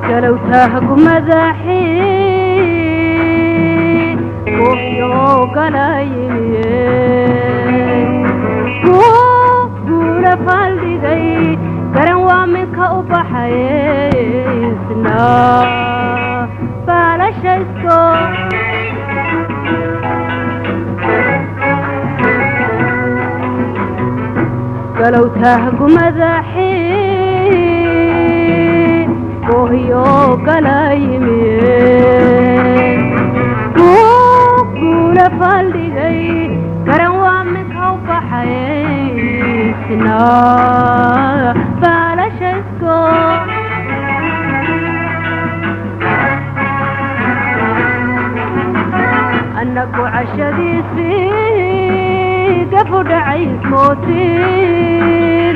Galowtahagu madaxii kuhyoo gala yimiye, guula faaldhigay garan waa minka u baxaye, isna baalashaysko. Galowtahagu madaxii kuhyoo gala yimiye, guula faaldhigay garan waa minka u baxaye, isna baalashaysko. Annagu cashadiisii gafu dhacay mootiin,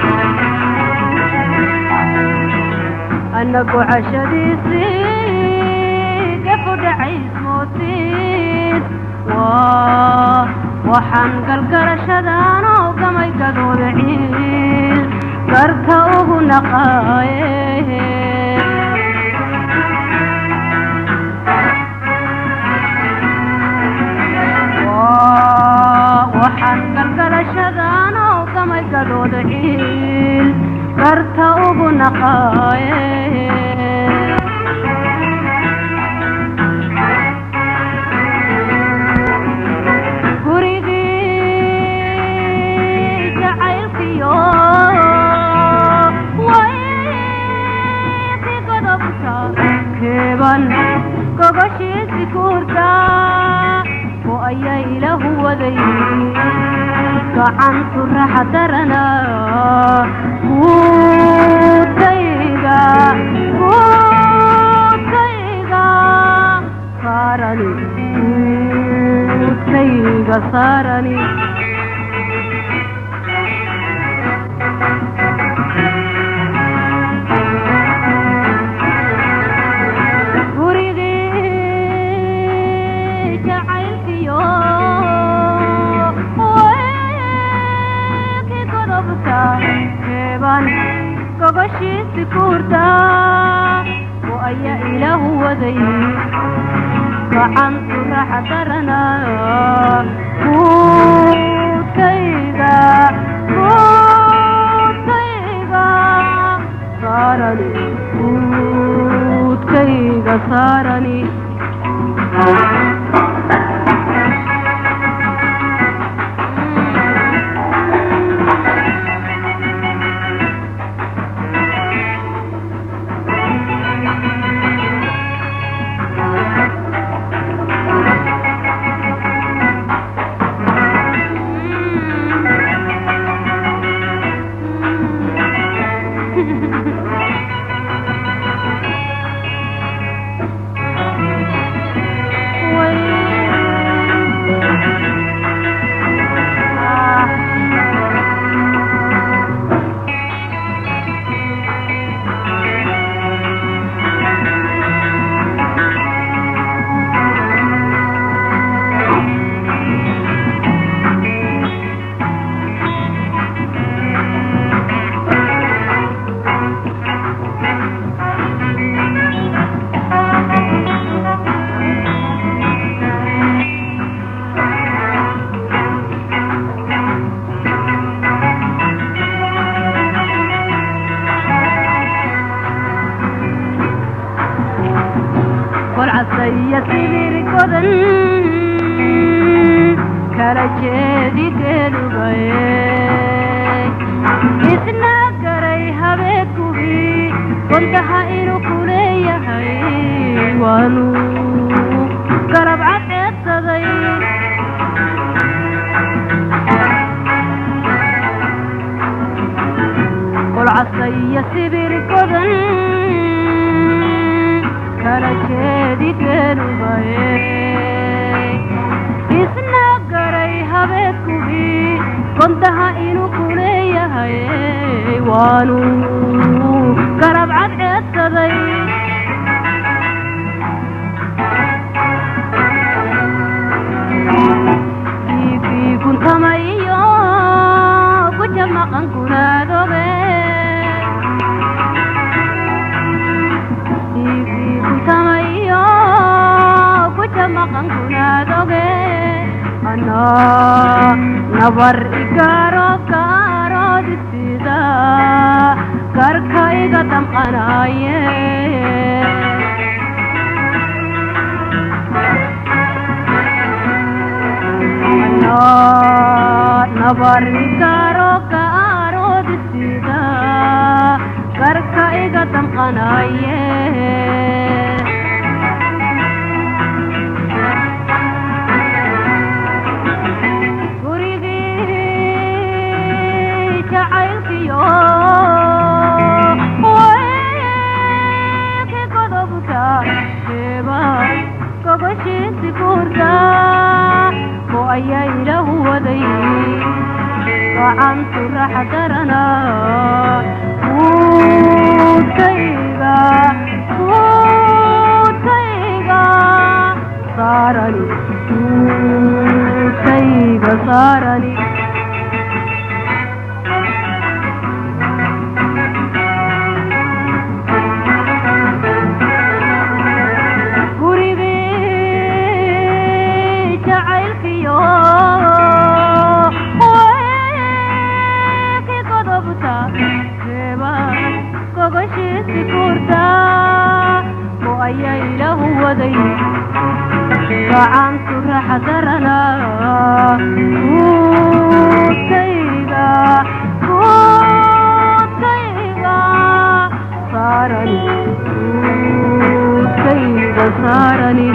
annagu cashadiisii gafu dhacay mootiin, waa waxaan galgalashadan oo gamay gadooda ciil garta ugu naqaaye. Waxaan galgalashadan oo gamay gadooda ciil garta ugu naqaaye. Gurigii jacaylkiyo wayti godobta keeban gogoshiisi kuurta oo ayaa ilahu waday gacantu raxa darana, guudkayga guudkayga saarani, guudkayga saarani. Gurigii jacaylkiyo weeki godobta keeban gogoshiisi kuurta oo ayaa ilaahu waday gacantu raxa darana, guudkayga guudkayga saarani, guudkayga saarani. Kolcasaya sibir godan kala jeedi geelubaye, isna garay habeenkubi gontaha inuu ku leeyahay, waanu galab cadceedsaday. Kolcasaya sibir godan kala jeedi geelubaye, isna garay habeenkubi Gondaha inuu ku leeyahay waanu garab cadceedsaday. Dhiiggii guntamayo guja maqan gunaadobe, dhiiggii guntamayo guja maqan gunaadoge, anaa nabar igaaro gaaroodisida garka iga damqanaye. Nabar igaaro gaaroodisida garka iga damqanaye. Gurigii jacaylkiyo weelkii godobka sheeba gogoshiisi guurka ko ayaa ilahu waday, gacantu raxa darana, guudkayga guudkayga saarani, guudkayga saarani. Gurigii jacaylkiyo weelkii godobta reeba gogoshiisi guurta ko ayaa ilahu waday, gacantu raxa darana, guudkayga guudkayga saarani, guudkayga saarani.